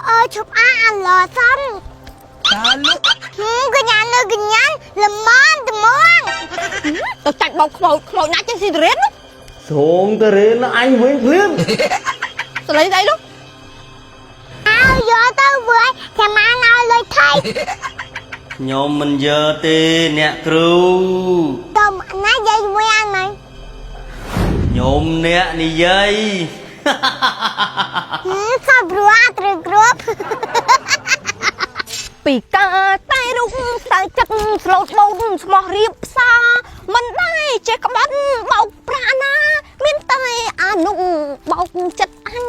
អឺឈប់អាអាឡសិន តាលុ កញ្ញានៅកញ្ញាល្មមត្មង ទៅចាច់បោកខ្មោចខ្មោចណាចេះស៊ីតរៀននោះ សងទៅរៀនអញវិញភ្លាម សលេងស្អីនោះ អើយកទៅវើយចាំបានឲ្យលុយថៃ ខ្ញុំមិនយកទេអ្នកគ្រូ ទៅណាយាយមួយអានไหม ខ្ញុំអ្នកនិយាយ សពរួអត់ត្រូវគ្រប់ ពីកាតែរុំស្ដៅចិត្តស្លូតបូនស្មោះរៀបផ្សាមិនដែរចេះក្បត់បោកប្រាណា មានតែអានុបោកចិត្តអញ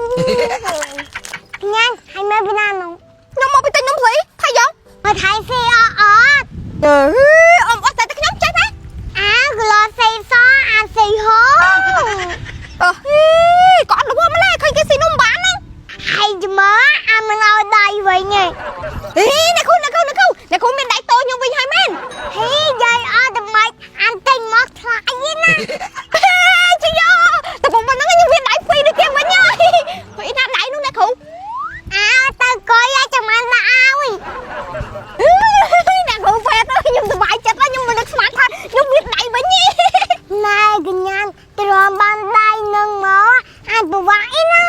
ញ៉ាំហើយមកពីណានោះ ខ្ញុំមកពីទិញនំស្អីថៃយ៉ាង មកថៃស៊ីអអត់ អឺអ៊ំអត់តែខ្ញុំចេះណា អាក្លោស៊ីសអាស៊ីហូ អឺហីក៏អត់ល្វម្លេះឃើញគេស៊ីនំបានហ្នឹង ហើយចាំមើលអាមិនឲ្យដៃវិញឯង ហីអ្នកគ្រូអ្នកគ្រូអ្នកគ្រូអ្នកគ្រូមានដៃតូចខ្ញុំវិញហើយមែន ហេយាយអត់តែម៉េចអានទិញមកថ្លៃណា ជីយ៉តែប៉ុណ្ណឹងខ្ញុំមានដៃពីរដូចគេវិញហើយពីណាដៃនោះអ្នកគ្រូ អើទៅកុយឲ្យចាំបានដាក់ឲ្យ អ្នកគ្រូពេទ្យខ្ញុំសប្បាយចិត្តខ្ញុំមិននឹកស្មានថាខ្ញុំមានដៃវិញ ណែកញ្ញាទ្រាំបានដៃនឹងមកអាចប្រវាក់អីណា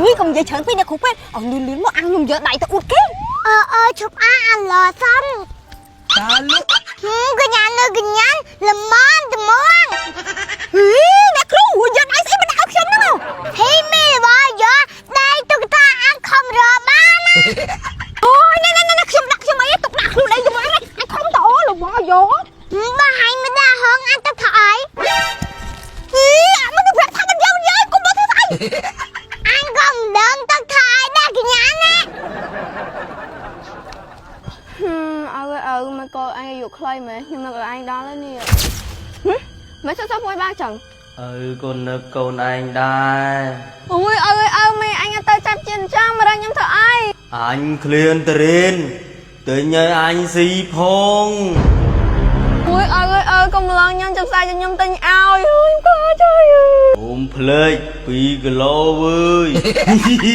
នេះកុំនិយាយច្រើនពេកអ្នកគ្រូពេទ្យឲ្យលឿនលឿនមកអាំងខ្ញុំយកដៃទៅអួតគេ អឺអឺឈប់អាអាឡសិន តាលុ កញ្ញានៅកញ្ញាល្មមត្មង ហីអ្នកគ្រូយកដៃស្អីមកដាក់ឲ្យខ្ញុំហ្នឹង ហ៊ីមីបយកដៃតុក្កតាអានខំរបានណា អូយណែណែណែខ្ញុំដាក់ខ្ញុំអីទុកដាក់ខ្លួនឯងទៅមកអញខំតអូល្មយក បើហែងមិនដាក់ហងអានទៅថយ ហីអាមិនប្រាប់ថាមិនយកយកកុំមកធ្វើស្អី អានក៏មិនដឹងទៅថយដែរកញ្ញាណា ហឹមអើអើមកកូនអញអាយុខ្លីមែនខ្ញុំនឹកឲ្យឯងដល់ហើយនេះហឹមមិនសុខសុខមួយបាចឹង ឪក៏នឹកកូនឯងដែរ អូយអើអើមេអញអត់ទៅចាប់ជាអញ្ចឹងមករកខ្ញុំធ្វើអី អញឃ្លានទៅរៀនទិញឲ្យអញស៊ីផង អូយអើអើកុំឡងខ្ញុំចាប់សាយខ្ញុំទិញឲ្យអើយខ្ញុំខ្លាចហើយ អូមភ្លេច2គីឡូវើយ